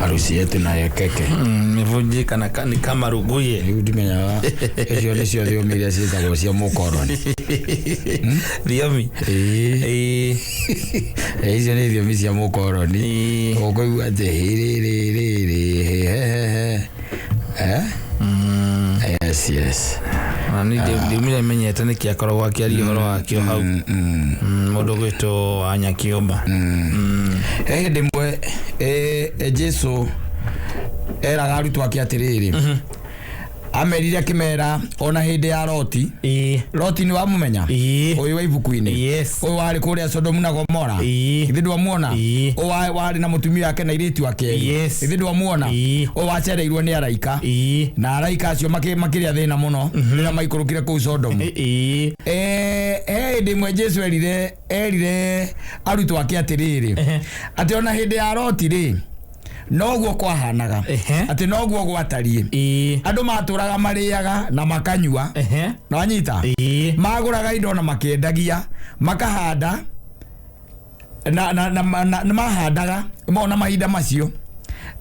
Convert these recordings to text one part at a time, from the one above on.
Harusi yetu na ya keke. Imevunjika na ni kama ruguye. Rĩu ndimenyaga icio nĩcio thiomi iria ciĩtagwo cia mũkoroni. Thiomi. Ĩĩ. Ĩĩ. Icio nĩ thiomi cia mũkoroni. Ĩĩ. Ũkũigua atĩ hĩrĩrĩrĩrĩ hehehe. Eh? Yes, yes. Na niĩ ndiumire menyete nĩkĩ akoragwo akĩaria ũhoro wakĩo hau. Mũndũ ũgwĩtwo Wanya Kĩũmba. He hĩndĩ ĩmwe Jesu eraga arutwo ake atĩrĩrĩ, amerire akĩmera ona hĩndĩ ya Loti. Loti nĩ wamũmenya? Ĩĩ. Ũyũ wa ibuku-inĩ. Yes. Ũyũ warĩ kũrĩa Sodomu na Gomora. Ĩĩ. Githĩ ndwamuona? Ĩĩ. Ũyũ warĩ na mũtumia wake na airĩtu ake erĩ. Yes. Githĩ ndwamuona? Ĩĩ. Ũyũ wacereirwo nĩ araika. Ĩĩ. Na araika acio makĩrĩa thĩna mũno rĩrĩa maikũrũkire kũu Sodomu. Ĩĩ. He hĩndĩ ĩmwe Jesu erire arutwo ake atĩrĩrĩ, atĩ ona hĩndĩ ya Loti rĩ, noguo kwahanaga, atĩ noguo gwatariĩ. Ĩĩ. Andũ matũraga marĩaga na makanyua. Nwanyita? Ĩĩ. Magũraga indo na makĩendagia, makahanda na mahandaga mona mahinda macio.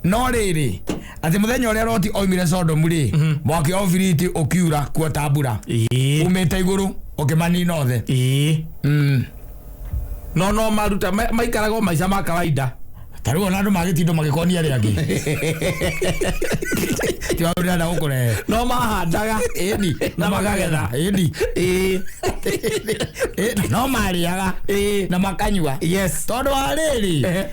No rĩrĩ, atĩ mũthenya ũrĩa Loti oimire Sodomu rĩ, mwaki wa ũbiriti ũkiura kuo ta mbura. Ĩĩ. Umĩte igũrũ ũkĩmanina othe. Ĩĩ. No maruta maikaraga o maica ma kawaida. Ta rĩu ona andũ magĩtindo magĩkonia arĩa angĩ. Ti wa ũrenda gũkũrehe. No mahandaga. Ĩni. Na makagetha. Ĩni. Ĩĩ. Ĩni. No marĩaga. Ĩĩ. Na makanyua. Yes. Tondũ wa rĩrĩ,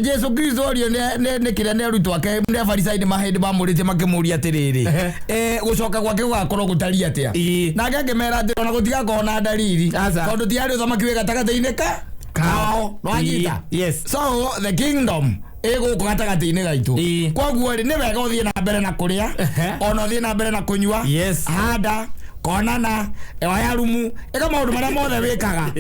Jesu Kristo orio nĩ kĩrĩa nĩ arutwo ake nĩ Afarisai nĩ mahĩndĩ mamũrĩtie makĩmũria atĩrĩrĩ, gũcoka gwake gũgakorwo gũtariĩ atĩa? Ĩĩ. Nake akĩmera atĩ ona gũtigakorwo na ndariri. Aca. Tondũ ti harĩ ũthamaki wĩ gatagatĩ-inĩ ka kao. Nwanyita? Ĩĩ. Yes. So the kingdom ĩ gũkũ gatagatĩ-inĩ gaitũ. Ĩĩ. Koguo rĩ, nĩ wega ũthiĩ na mbere na kũrĩa, ona ũthiĩ na mbere na kũnyua. Yes. Handa, konana, oya rumu, ĩka maũndũ marĩa mothe wĩkaga.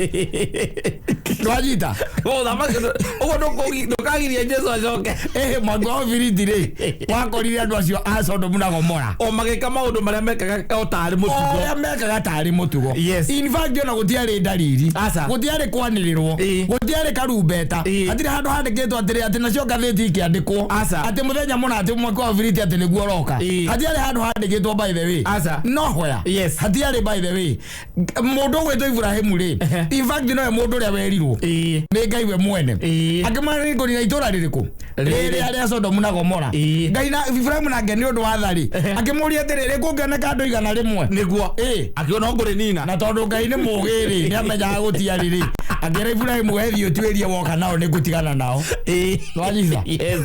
Nwanyita? Ũthamaki ũguo ndũkagiria Jesu acoke. Mwaki wa ũbiriti rĩ, wakorire andũ acio a Sodomu na Gomora. O magĩka maũndũ marĩa mekaga o tarĩ mũtugo. Ũrĩa mekaga tarĩ mũtugo. Yes. In fact ona gũtiarĩ ndariri. Aca. Gũtiarĩ kwanĩrĩrwo. Ĩĩ. Gũtiarĩ karumbeta. Ĩĩ. Hatirĩ handũ handĩkĩtwo atĩrĩ atĩ nacio ngathĩti ikĩandĩkwo. Aca. Atĩ mũthenya mũna atĩ mwaki wa ũbiriti atĩ nĩguo ũroka. Ĩĩ. Hatiarĩ handũ handĩkĩtwo by the way. Aca. Nowhere. Yes. Hatiarĩ by the way. Mũndũ ũgwĩtwo Ibrahimu rĩ, in fact nowe mũndũ ũrĩa werirwo. Ĩĩ. Nĩ Ngai we mwene. Ĩĩ. Akĩmwĩra nĩ ngũnina itũũra rĩrĩkũ? Rĩrĩa rĩa Sodomu na Gomora. Ĩĩ. Ngai na Ibrahimu nake nĩ ũndũ wa tha rĩ, akĩmũũria atĩrĩrĩ, kũngĩoneka andũ 100? Nĩguo. Ĩĩ. Akiona ngũrĩnina. Na tondũ Ngai nĩ mũũgĩ rĩ, nĩ amenyaga gũtiarĩ rĩ, akĩra Ibrahimu we thiĩ ũtuĩrie woka nao nĩ ngũtigana nao. Ĩĩ. Nwanyita? Yes.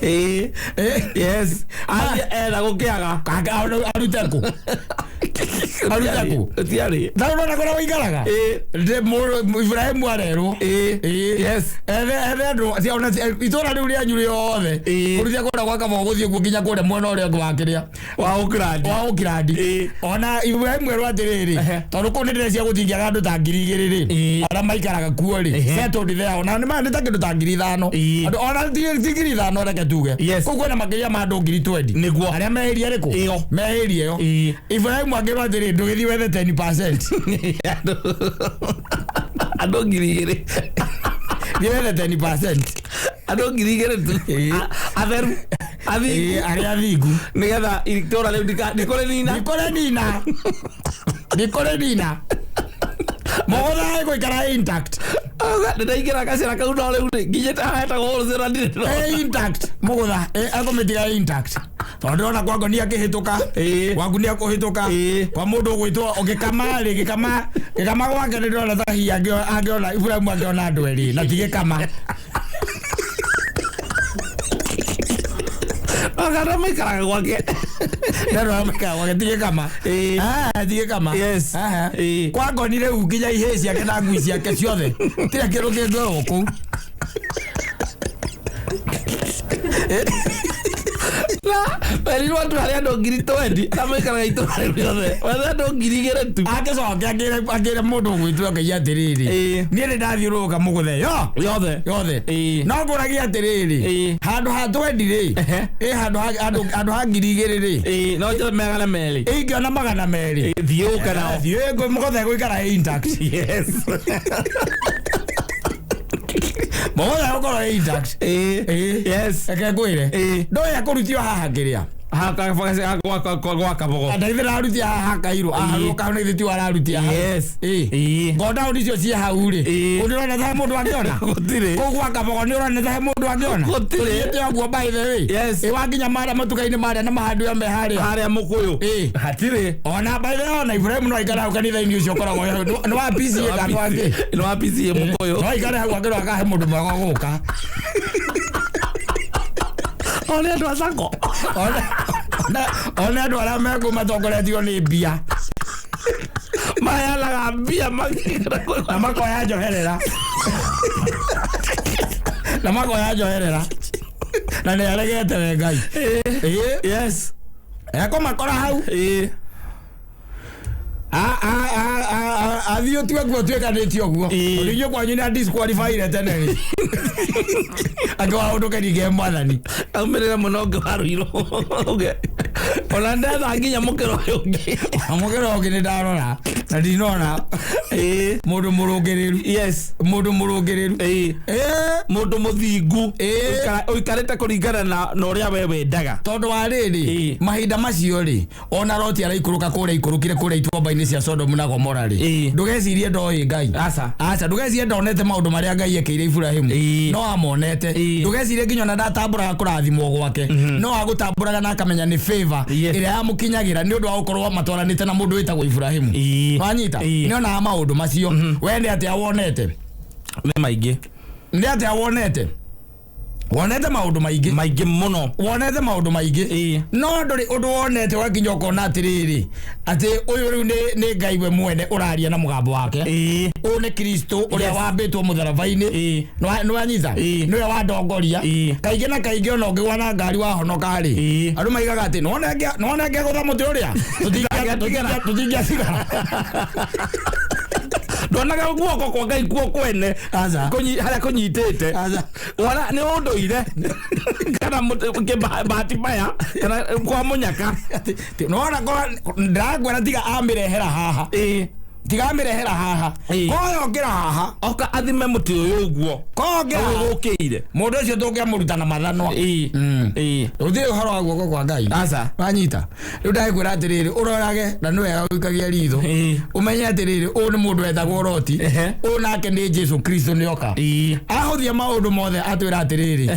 Ĩĩ. Yes. Athiĩ etha gũkĩaga. Arute kũ? Arute kũ? Gũtiarĩ. Ta rĩu ũrona kũrĩa ũikaraga? Ĩĩ. Ibrahimu arerwo. Ĩĩ. Ĩĩ. Yes. Ethe andũ, ona itũũra rĩu rĩanyu rĩothe. Ĩĩ. Kũrutia kũrĩa gwa Kamau gũthiĩ kuo nginya kũrĩa mwena ũrĩa ũngĩ wa kĩrĩa. Wa Ũkirandi. Wa Ũkirandi. Ĩĩ. Ona Ibrahimu erwo atĩrĩrĩ, tondũ kũu nĩ ndĩreciria gũtingĩaga andũ ta 2,000 rĩ, Ĩĩ. arĩa maikaraga kuo rĩ, settled there, ona nĩ ta kĩndũ ta 5,000. Ĩĩ. Andũ ona ti 5,000 reke tuge. Yes. Kũu kwĩna makĩria ma andũ 20,000. Nĩguo. Arĩa mehĩrie rĩkũ? Ĩyo. Mehĩrie ĩyo. Ĩĩ. Ibrahimu akĩrwo atĩrĩ, ndũgĩthiĩ wethe 10%. Andũ 2,000. Thiĩ wethe 10%. Andũ 2,000 tu. Atheru. Athingu. Ĩĩ, arĩa athingu. Nĩgetha itũũra rĩu ndikũrĩnina. Ndikũrĩnina. Ndikũrĩnina. Mũgũnda gũikara intact. Ndĩraingĩra gacĩra kau no rĩu rĩ, nginyĩte haha hetagwo wholesale ndirĩ ndĩrona. Ĩ intact. Mũgũnda, ekũmĩtiga intact. Tondũ ndĩrona kwa ngoni akĩhĩtũka. Ĩĩ. Gwaku nĩ akũhĩtũka. Ĩĩ. Kwa mũndũ ũgwĩtwo ũgĩkama rĩ, gĩkama gwake nĩ ndĩrona ta hihi angĩona Ibrahimu angĩona andũ erĩ na ti gĩkama. Agana maikaraga gwake. Ndĩrona maikaraga gwake ti gĩkama. Ĩĩ. Ah, ti gĩkama. Yes. Aha. Ĩĩ. Kwa ngoni rĩu nginya ihĩĩ ciake na ngui ciake ciothe. Tirĩ kĩndũ kĩngĩoywo kũu. Na werirwo andũ harĩ andũ 20,000 arĩa maikaraga itũũra rĩu rĩothe. Wethe andũ 2,000 tu. Agĩcoke akĩre mũndũ ũgwĩtwo Ngai atĩrĩrĩ, Ĩĩ. niĩ nĩ ndathiũrũrũka mũgũthe yo Yothe. yothe. Ĩĩ. No ngũragia atĩrĩrĩ, Ĩĩ. handũ ha 20 rĩ, ĩ handũ ha handũ ha 2,000 rĩ, Ĩĩ, no njĩra 200. ingĩona 200. Thiĩ ũke nao. Thiĩ mũgũthe gũikara intact. Yes. Mothe gũkorwo ĩ intact. Ĩĩ. Yes. Reke ngwĩre. Ĩĩ. Ndoya kũrutio haha kĩrĩa. Gwa kabogo. Ndaithe rarutia haha kairũ. Aha Ĩĩ. rũka nĩ ithuĩ tiwe ararutia hau. Yes. Ĩĩ. Ĩĩ. Ngodaũni icio ciĩ hau rĩ. Ĩĩ. Ũndĩrona ta he mũndũ angĩona. Gũtirĩ. Kũu gwa kabogo nĩ ũrona ta he mũndũ angĩona. Gũtirĩ. Tũthiĩte ũguo by the way. Yes. Ĩ wakinya marĩa matuka-inĩ marĩa na mahandũ ya me harĩa. Harĩa mũkũyũ. Ĩĩ. Hatirĩ. Ona by the way ona Ibrahim no aikare hau kanitha-inĩ ũcio ũkoragwo hau. Nĩ wa PCA kana wa kĩ? Nĩ wa PCA mũkũyũ. No aikare hau angĩrwo akahe mũndũ mwega gũka. One andũ a sacco. Ona andũ arĩa mekũu matongoretio nĩ mbia Maheanaga mbia makĩgera na makoya njoherera na makoya njoherera na nĩ aregete we Ngai. Ĩĩ. Yes. Ekũmakora hau. Ĩĩ. Athiĩ ũtue guo ũtuĩkanĩtie ũguo. Ĩĩ. Tondũ inyuĩ kwanyu nĩ disqualify tene rĩ. Angĩ wa ũndũ kĩringe mwathani. Aumĩrĩre mũno ũngĩ wa Ruiru. Ũge. Ona ndetha nginya mũkĩra ũyũ ũngĩ. Mũkĩra ũngĩ nĩ ndarora na ndinona Ĩĩ. mũndũ mũrũngĩrĩru. Yes. Mũndũ mũrũngĩrĩru. Ĩĩ. Ĩĩ. Mũndũ mũthingu. Ĩĩ. Ũikarĩte kũringana na ũrĩa we wendaga. Tondũ wa rĩrĩ Ĩĩ. mahinda macio rĩ ona Loti araikũrũka kũrĩa ikũrũkire kũrĩa ituamba-inĩ cia Sodomu na Gomora rĩ Ĩĩ. ndũgecirie ndoĩ Ngai. Aca. Aca ndũgecirie ndonete maũndũ marĩa Ngai ekĩire Iburahĩmu. Ĩĩ. No amonete. Ĩĩ. Ndũgecirie nginya ona ndatambũraga kũrathimwo gwake. No agũtambũraga na akamenya nĩ favor Yes. ĩrĩa yamũkinyagĩra nĩ ũndũ wa gũkorwo matwaranĩte na mũndũ wĩtagwo Iburahĩmu. Ĩĩ. Wanyita? Ĩĩ. Nĩ onaga maũndũ macio. We nĩ atĩa wonete? Nĩ maingĩ. Nĩ atĩa wonete? Wonete maũndũ maingĩ. Maingĩ mũno. Wonete maũndũ maingĩ. Ĩĩ. No ndũrĩ ũndũ wonete ũgakinya ũkona atĩrĩrĩ atĩ ũyũ rĩu nĩ Ngai we mwene ũraria na mũgambo wake. Ĩĩ. Ũyũ nĩ Kristo ũrĩa Yes. wambĩtwo mũtharaba-inĩ. Ĩĩ. Nĩwanyita? Ĩĩ. Nĩwe wandongoria. Ĩĩ. Kaingĩ na kaingĩ ona ũngĩgwa na ngari wahonoka rĩ Ĩĩ. andũ maigaga atĩ nĩwona ngĩgũtha mũtĩ ũrĩa tũtingĩatigara. Ndonaga guoko kwa Ngai kuo kwene. Aca. Harĩa kũnyitĩte. Aca. Wala nĩ ũndũire. Kana bahati mbaya kana kwa mũnyaka. Nĩwona ndĩrakwĩra tiga amĩrehera haha. Ĩĩ. Tiga amĩrehera haha. Ĩĩ. Koyongera haha. Oka athime mũtĩ ũyũ ũguo. Koyongera Ũyũ haha. ũkĩire. Mũndũ ũcio tũngĩamũruta na mathanwa. Ĩĩ. Ĩĩ. Gũtirĩ ũhoro wa guoko kwa Ngai. Aca. Wanyita? Rĩu ndagĩkwĩra atĩrĩrĩ ũrorage na nĩ wega gũikagia ritho. Ĩĩ. Ũmenye atĩrĩrĩ ũyũ nĩ mũndũ wetagwo Loti. Ehe. Ũyũ nake nĩ Jesu Kristo nĩoka. Ĩĩ. Ahũthia maũndũ mothe atwĩra atĩrĩrĩ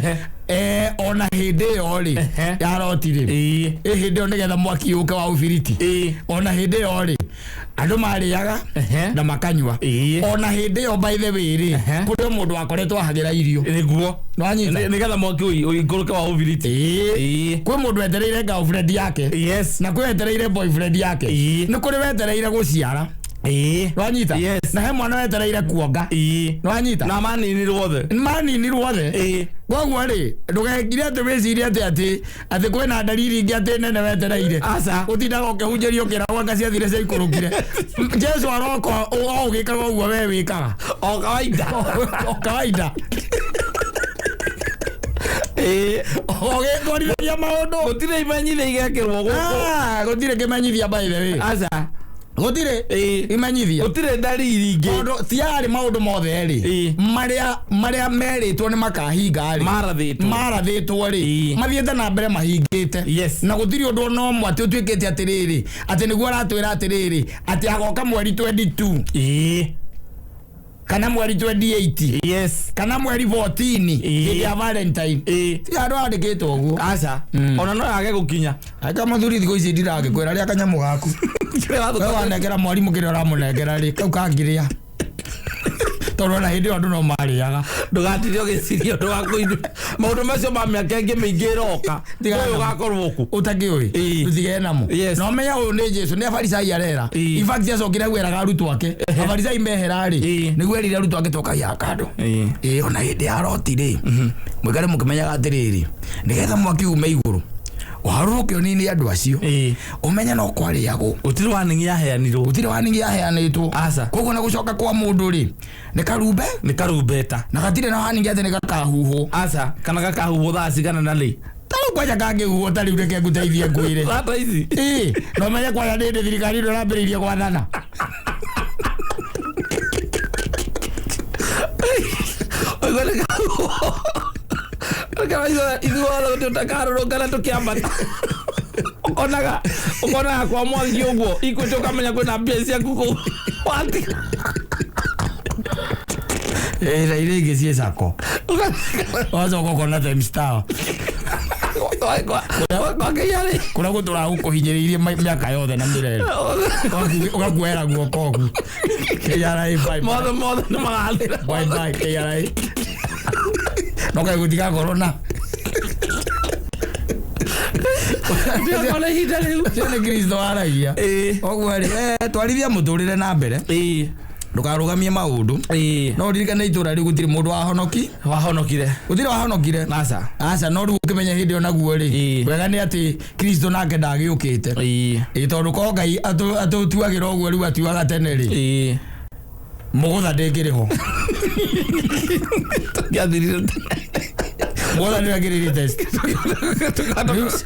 Ehe. ona hĩndĩ ĩyo rĩ Ehe. ya Loti rĩ Ĩĩ. ĩ hĩndĩ ĩyo nĩgetha mwaki ũke wa ũbiriti. Ĩĩ. Ona hĩndĩ ĩyo rĩ andũ marĩaga Ehe. na makanyua. Ĩĩ. Ona hĩndĩ ĩyo by the way rĩ Ehe. kũrĩ o mũndũ wakoretwo ahagĩra irio. Nĩguo. Nĩwanyita? Nĩgetha mwaki ũikũrũke wa ũbiriti. Ĩĩ. Ĩĩ. Kwĩ mũndũ wetereire girlfriend yake. Yes. Na kwĩ wetereire boyfriend yake. Ĩĩ. Nĩ kũrĩ wetereire gũciara. Ĩĩ. Nĩwanyita? Yes. Na he mwana wetereire kuonga. Ĩĩ. Nĩwanyita? Na maninirwo othe. Maninirwo othe. Ĩĩ. Koguo rĩ ndũgekire atĩ wĩcirie atĩ atĩ atĩ kwĩna ndariri ingĩ atĩ nene wetereire. Aca. Ũtindaga ũkĩhunjĩrio ũkĩragwo anga ciathire ciaikũrũkire. Jesu aroka o ũgĩkaga ũguo we wĩkaga. O kawaida. O kawaida. Ĩĩ. Ũgĩtwarithagia maũndũ. Gũtirĩ imenyithia igekĩrwo gũkũ. Gũtirĩ kĩmenyithia by the way. Aca. Gũtirĩ Ĩĩ. imenyithia. Gũtirĩ ndariri ingĩ. Tondũ tiarĩ maũndũ mothe rĩ Ĩĩ. marĩa merĩtwo nĩ makahinga rĩ Marathĩtwo. marathĩtwo rĩ Ĩĩ. mathiĩte na mbere mahingĩte. Yes. Na gũtirĩ ũndũ ona ũmwe atĩ ũtuĩkĩte atĩrĩrĩ atĩ nĩguo aratwĩra atĩrĩrĩ atĩ agoka mweri 22 Ĩĩ. kana mweri 28 Yes. kana mweri 14 Ĩĩ. hĩndĩ ya Valentine. Ĩĩ. Ti andũ andĩkĩtwo ũguo. Aca. Ona no yage gũkinya. Aka mũthuri thikũ ici ndiragĩkwĩra rĩa kanyamũ gaku. Kĩrĩa We wanengera mwarimũ kĩrĩa ũramũnengera rĩ kau kangĩrĩa. Tondũ ona hĩndĩ ĩyo andũ no marĩaga. Ndũgatinde ũgĩciria ũndũ wa kũindu. Maũndũ macio ma mĩaka ĩngĩ mĩingĩ ĩroka. Tigana Ũyũ namo. ũgakorwo kũ. Ũtakĩũĩ Ĩĩ. tũtigee namo. Yes. Na ũmenye ũyũ nĩ Jesu nĩ abarisai arera. Ĩĩ. In fact acokire gwĩraga arutwo ake. Abarisai mehera rĩ Ĩĩ. nĩguo erire arutwo ake tokai haha kando. Ĩĩ. Ĩĩ ona hĩndĩ ya Loti rĩ mũikare mũkĩmenyaga atĩrĩrĩ nĩgetha mwaki ume igũrũ ũharũrũke ũnine andũ acio. Ĩĩ. Ũmenye no kwarĩagwo. Gũtirĩ warning yaheanirwo. Gũtirĩ warning yaheanĩtwo. Aca. Koguo na gũcoka kwa mũndũ rĩ nĩ karumbe Nĩ karumbeta. na gatirĩ na warning atĩ nĩ gakahuhwo. Aca. Kana gakahuhwo thaa cigana na rĩ. Ta rĩu kwanja kangĩhuhwo ta rĩu reke ngũteithie ngwĩre. Thaa ici. Ĩĩ na ũmenye kwanja nĩ hĩndĩ thirikari ĩno ĩrambĩrĩirie gwathana. Oigua nĩ ithuothe tũtakarũrũngana tũkĩambata ũkonaga ũkonaga kwa mwangi ũguo Equity ũkamenya kwĩna mbia ciaku kũu watiga. Na iria ingĩ ciĩ sako wacoka ũkona Times Tower. Kwa KRA. Kũrĩa gũtũraga gũkũhinyĩrĩirie mĩaka yothe na mĩrere ũgakuoera guoko ũguo. KRA bye bye. Mothe mothe nĩ magathira. Bye bye KRA. No kaĩ gũtigakorwo na Ndiakona ihinda rĩu. Ũcio nĩ Kristo waragia. Ũguo rĩ, twarithia mũtũrĩre na mbere, ndũkarũgamie maũndũ. No ũririkane itũra rĩu gũtirĩ mũndũ wahonoki Wahonokire. Gũtirĩ wahonokire. Aca. Aca, no rĩu ũkĩmenya hĩndĩ ĩyo naguo rĩ, wega nĩ atĩ Kristo nake ndagĩũkĩte. Ĩ tondũ ko Ngai atũtuagĩra ũguo rĩu atuaga tene rĩ, mũgũtha ndĩngĩrĩ ho. Tũngĩathirire. Mũgũtha nĩwe angĩrĩ test.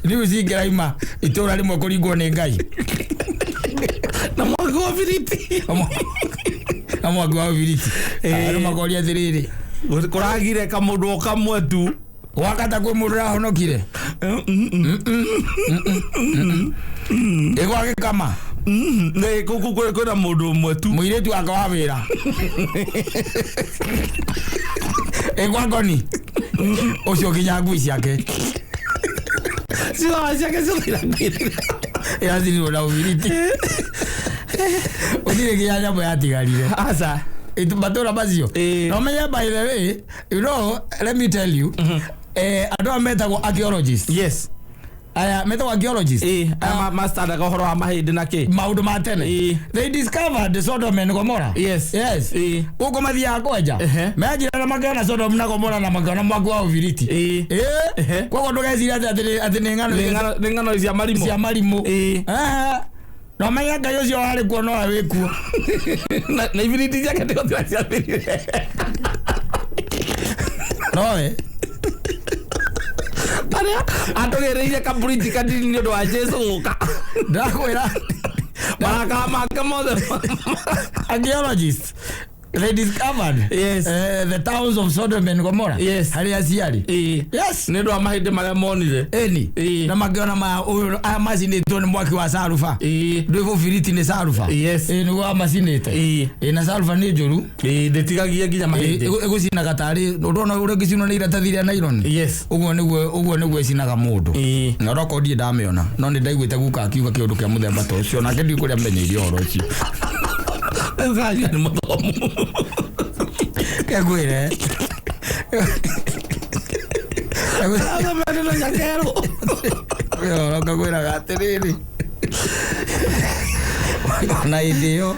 Rĩu cingĩraima itũra rĩmwe kũringwo nĩ Ngai na mwaki wa biriti. Na mwaki wa biriti. Andũ makoria atĩrĩrĩ, kũragire kamũndũ o kamwe tu. Wakata kwĩ mũndũ ũrahonokire ĩgwa gĩkama. Nĩ kwĩna mũndũ ũmwe tu. Mũirĩtu wake wa wĩra ĩgwa ngoni ũcio nginya ngui ciake. Ciothe ciake ciothe irathirire. Irathirwo na ũbiriti, gũtirĩ nginya nyamũ yatigarire. Aca. Matũra macio. No menye, by the way, let me tell you, andũ aya metagwo archaeologists, aya metagwo archaeologists, Aya mastandaga ũhoro wa mahĩndĩ na kĩ. Maũndũ ma tene. They discovered Sodom and Gomorrah. Yes. Gũkũ mathiaga kwenja, menjire na makĩona Sodom na Gomorrah na makĩona mwaki wa ũbiriti. Koguo ndũgeciria atĩ nĩ ng'ano. Nĩ ng'ano cia marimũ. Cia marimũ. No menye Ngai ũcio warĩ kuo no wĩ kuo. Na ibiriti ciake nĩgũthira ciathirire. Nowe. Arĩa atũgĩrĩire kaburinji kanini nĩ ũndũ wa Jesu gũka. Ndakwĩra. Marakara make mothe. Archaeologists, they discovered the towns of Sodom and Gomorrah, harĩa ciarĩ. Yes. Nĩ ũndũ wa mahĩndĩ marĩa monire. Ĩni. Na makĩona maya ũyũ aya macinĩtwo nĩ mwaki wa saruba. Ndwĩ bũbiriti nĩ saruba. Ĩ nĩguo amacinĩte. Ĩ na saruba nĩ njũru. Ndĩtigagie nginya mahĩndĩ. Ĩgũcinaga tarĩ ũndona ũrĩa ũngĩcinwo nĩ iratathi rĩa nylon. Ũguo nĩguo ĩcinaga mũndũ. Na onokorwo ndirĩ ndamĩona, no nĩ ndaiguĩte guka akiuga kĩũndũ kĩa mũthemba ta ũcio, nake ndiũĩ kũrĩa amenyeire ũhoro ũcio. Ũkaria nĩ mũthomu. Kengwĩre. Athomete na nyakerũ. Ũhoro ngagwĩraga atĩrĩrĩ, ona hĩndĩ ĩyo,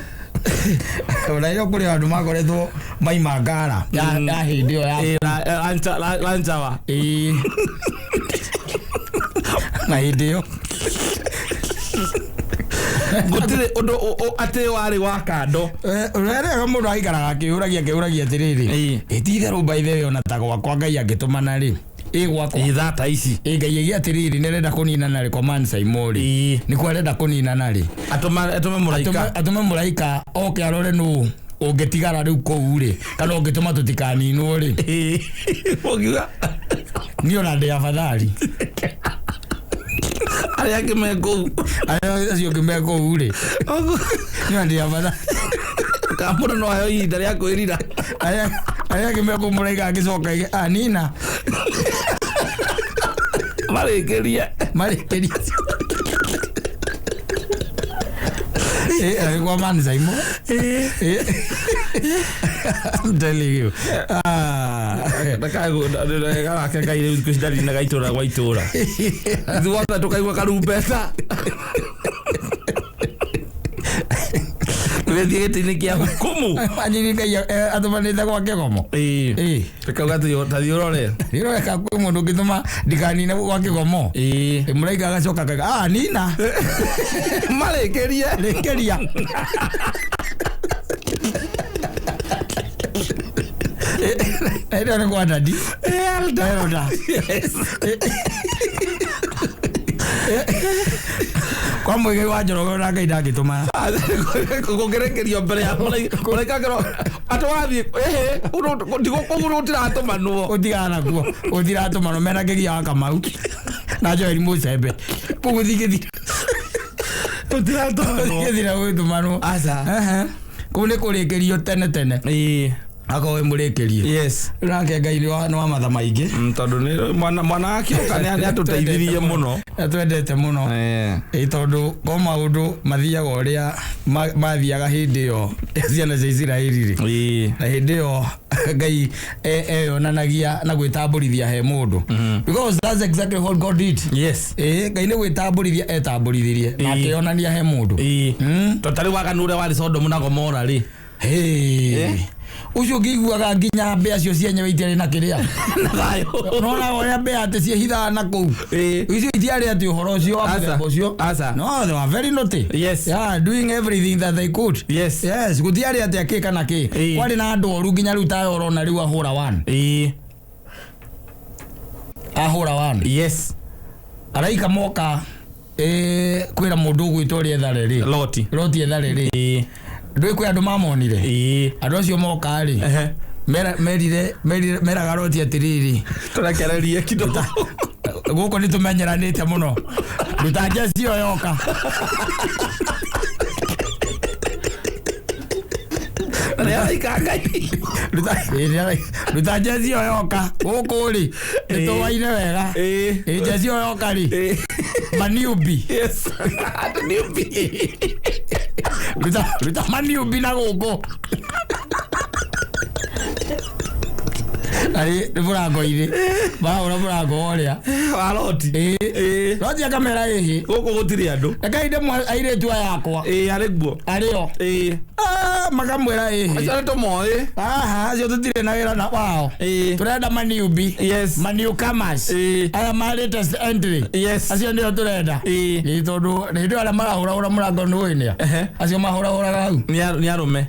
ona ĩyo kũrĩ andũ makoretwo maima ngara ya hĩndĩ ĩyo ya Lanchawa. Ĩĩ, na hĩndĩ ĩyo Gũtirĩ ũndũ atĩ warĩ wa kando. Rĩrĩa mũndũ aikaraga akĩũragia atĩrĩrĩ, ĩ ti itherũ, by the way, ona ta gwakwa Ngai angĩtũmana rĩ, ĩ gwakwa Ĩ thata ici. Ĩ Ngai ĩgĩ atĩrĩrĩ, nĩ arenda kũninana rĩ, command Saimo rĩ, nĩkuo arenda kũninana rĩ, Atũme mũraika. Atũme mũraika oke arore nũ ũngĩtigara rĩu kũu rĩ, kana ũngĩtũma tũtikaninwo rĩ. Ũngiuga Niĩ ona ndĩ afadhali. Arĩa angĩ me kũu. Arĩa acio angĩ me kũu rĩ, niĩ ona ndĩ afadhali. Kana mũndũ no aheo ihinda rĩa kwĩrira. Arĩa angĩ me kũu, mũraika angĩcoka aige, "Ah, nina Marĩkĩrie. Marĩkĩrie." Alikuwa man Saimo. I'm telling you. Ah. Ndakage Ngai rĩu thikũ ici ndarinaga itũra gwa itũra, ithuothe tũkaigua karumbeta tũgĩthiĩ gĩtĩ-inĩ kĩa hukumu. Anyini Ngai atũmanĩte gwa kĩgomo. Tũkauga tathiĩ ũrore. Nĩroreka kwĩ mũndũ ũngĩtũma ndikanine gwa kĩgomo. Mũraika agacoka akauga, "Ah, nina Marĩkĩrie. Rĩkĩria." Ĩyo nĩ kwa dadi. Elder. Elder. Kwa Muigai wa Njoroge na Ngai ndangĩtũma. Kũngĩrekerio mbere ya mũraika kĩro atĩ wathiĩ ehe ndigũkũgũrũ gũtiratũmanwo. Ũtigana nakuo gũtiratũmanwo mena Kĩgia wa Kamau na Joel Mũcembe kũu gũtingĩthira. Gũtiratũmanwo. Gũtingĩthira gũgĩtũmanwo. Aca. Ehe. Kũu nĩ kũrĩkĩrio tene tene. Ĩĩ. Akorwo wĩ mũrĩkĩrie. Yes. Rĩu nake Ngai nĩ wa matha maingĩ. Tondũ nĩ mwana akĩũka nĩ atũteithirie mũno. Atwendete mũno. Ĩ tondũ ko maũndũ mathiaga ũrĩa mathiaga hĩndĩ ĩyo ciana cia Isiraeli rĩ. Na hĩndĩ ĩyo Ngai eyonanagia na gwĩtambũrithia he mũndũ. Because that's exactly what God did. Yes. Ĩ Ngai nĩ gwĩtambũrithia etambũrithirie na akĩonania he mũndũ. Tondũ tarĩu waganu ũrĩa warĩ Sodomu na Gomora rĩ. Hey. Ũcio ngĩiguaga nginya mbĩa cio cienyewe itiarĩ na kĩrĩa. Na thayũ. Nona ũrĩa mbĩa atĩ ciehithaga na kũu. Icio itiarĩ atĩ ũhoro ũcio wa mũthemba ũcio. Aca. No, they were very naughty. Yes. Yeah, doing everything that they could. Yes. Yes, gũtiarĩ atĩ akĩ kana kĩ. Kwarĩ na andũ oru nginya rĩu tayo ũrona rĩu ahũra one. Ahũra one. Yes. Araika moka kwĩra mũndũ ũgwĩtwo ũrĩa ethare rĩ. Loti. Loti ethare rĩ. Ndũĩ kwĩ andũ mamonire. Andũ acio moka rĩ. Merire meraga Loti atĩrĩrĩ. Tũrekererie kidogo. Gũkũ nĩ tũmenyeranĩte mũno. Ruta njeci ĩyo yoka. Nĩ araika Ngai. Ruta njeci ĩyo yoka. Gũkũ rĩ nĩ tũwaine wega. Ĩ njeci ĩyo yoka rĩ. Maniubi. Yes. Maniubi. Ruta maniubi na gũkũ. Arĩ nĩ mũrango-inĩ. Marahũra mũrango ũrĩa. Wa Loti. Loti akamera ĩhĩ. Gũkũ gũtirĩ andũ. Reke inde airĩtu aya akwa. Arĩ guo. Arĩo. Makamwĩra ĩhĩ. Acio nĩ tũmoĩ. Aha, acio tũtirĩ na wĩra na wao. Tũrenda maniubi. Yes. Maniukamas. Aya ma latest entry. Yes. Acio nĩo tũrenda. Ĩ tondũ hĩndĩ ĩyo arĩa marahũrahũra mũrango nĩ ũĩ nĩa. Acio mahũrahũraga hau. Nĩ arũme.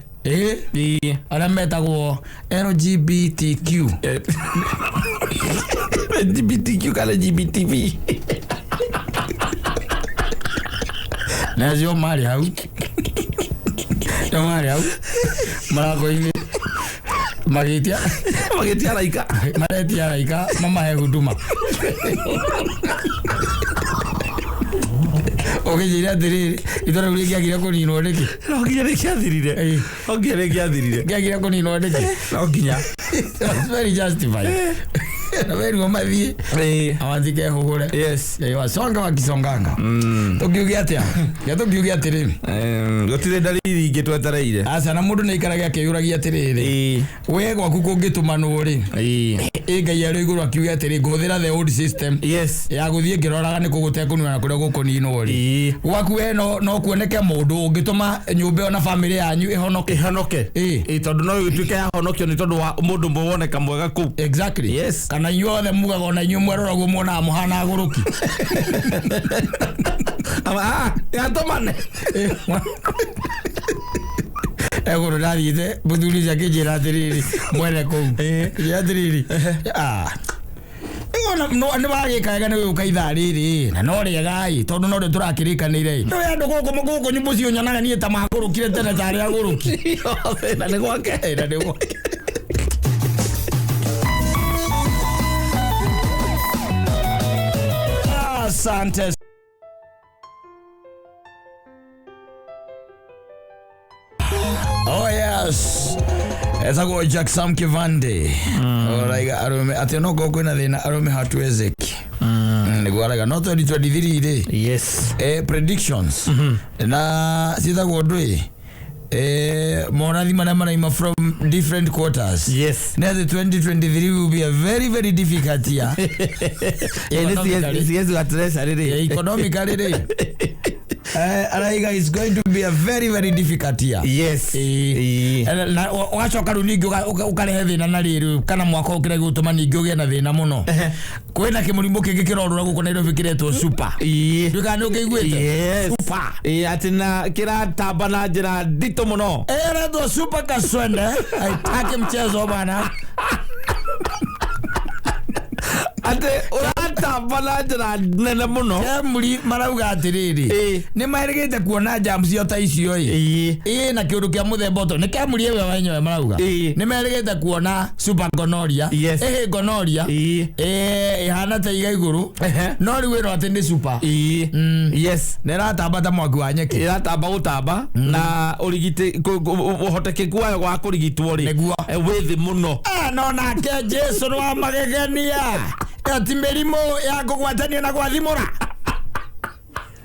Arĩa metagwo LGBTQ. LGBTQ kana LGBTV. Na acio marĩ hau. Acio marĩ hau. Mũrango-inĩ. Magĩtia. Magĩtia araika. Maretia araika mamahe huduma. Ũkĩnjĩra atĩrĩrĩ, itũra rĩu rĩngĩagire kũninwo nĩkĩ? No nginya rĩngĩathirire. No nginya rĩngĩathirire. Rĩngĩagire kũninwo nĩkĩ? No nginya. It's very justified. Na werirwo mathiĩ. Amatike-hũgũre. Yes. Wasonga wakisonganga. Tũngiuge atĩa? Reke tũngiuge atĩrĩrĩ. Gũtirĩ dalili ingĩ twetereire. Aca na mũndũ nĩ aikarage akĩyũragia atĩrĩrĩ. We gwaku kũngĩtũmanwo rĩ. Ĩ Ngai arĩ igũrũ akiuge atĩrĩ ngũhũthĩra the old system. Yes. Ya gũthiĩ ngĩroraga nĩ kũ gũtekũnina na kũrĩa gũkũninwo rĩ. Gwaku we no kuoneke mũndũ ũngĩtũma nyũmba ĩyo na bamĩrĩ yanyu ĩhonoke. Ĩhonoke. Ĩ tondũ no ĩtuĩke yahonokio nĩ tondũ wa mũndũ ũmwe woneka mwega kũu. Exactly. Yes. Kana inyuothe mugaga ona inyuĩ mwerora ũguo muonaga mũhana agũrũki. Yatũmane. Egũrũ ndathiĩte mũthuri ũcio akĩnjĩra atĩrĩrĩ mwene kũu. Akĩnjĩra atĩrĩrĩ, nĩ wagĩka wega nĩ gũka ithaa rĩrĩ na no rĩega ĩ tondũ no rĩo tũrakĩrĩkanĩire ĩ. Nĩ andũ gũkũ nyũmba ũcio nyonaga niĩ ta magũrũkire tene tarĩ agũrũki. Na nĩ gwake. Na nĩ gwake. Asante. Oh yes. Etagwo Jack Sam Kivande. Oraiga arume atĩ no ngorwo kwĩna thĩna arume hatuwezeki. Nĩguo araiga no 2023 rĩ. Yes. Predictions. Na ciĩtagwo ndũĩ. Morathi marĩa maraima from different quarters. Yes. Nĩ atĩ 2023 will be a very very difficult year. Yes, rĩ. Economically rĩ. Araiga is going to be a very very difficult year. Yes. Na ũgacoka rĩu ningĩ ũkarehe thĩna na rĩrĩ kana mwaka ũkĩra gũtũma ningĩ ũgĩe na thĩna mũno. Kwĩna kĩmũrimũ kĩngĩ kĩrorũra gũkũ Nairobi kĩretwo super. Ndũĩ kana nĩ ũkĩiguĩte? Yes. Super. Atĩ na kĩratamba na njĩra nditũ mũno. Ĩretwo super kaswende. Haitaki mchezo bana. Atĩ ũratamba Ĩratamba na njĩra nene mũno. Kemri marauga atĩrĩrĩ, Ĩĩ. nĩ merĩgĩte kuona jams cio ta icio ĩ. Ĩĩ. Ĩ na kĩũndũ kĩa mũthemba ũto nĩ Kemri ĩwe wenyewe marauga Ĩĩ. nĩ merĩgĩte kuona super gonorrhea. Yes. Ĩhĩ gonorrhea. Ĩĩ. Ĩ ĩhana ta iga igũrũ. Ehe. No rĩu ĩno atĩ nĩ super. Ĩĩ. Yes. Na ĩratamba ta mwaki wa nyeki. Ĩratamba gũtamba na ũrigiti ũhotekeku wayo wa kũrigitwo rĩ Nĩguo. wĩ thĩ mũno. Ah, no nake Jesu nĩ wa magegania. Ĩyo ti mĩrimũ ya kũgwatania na gwathimũra.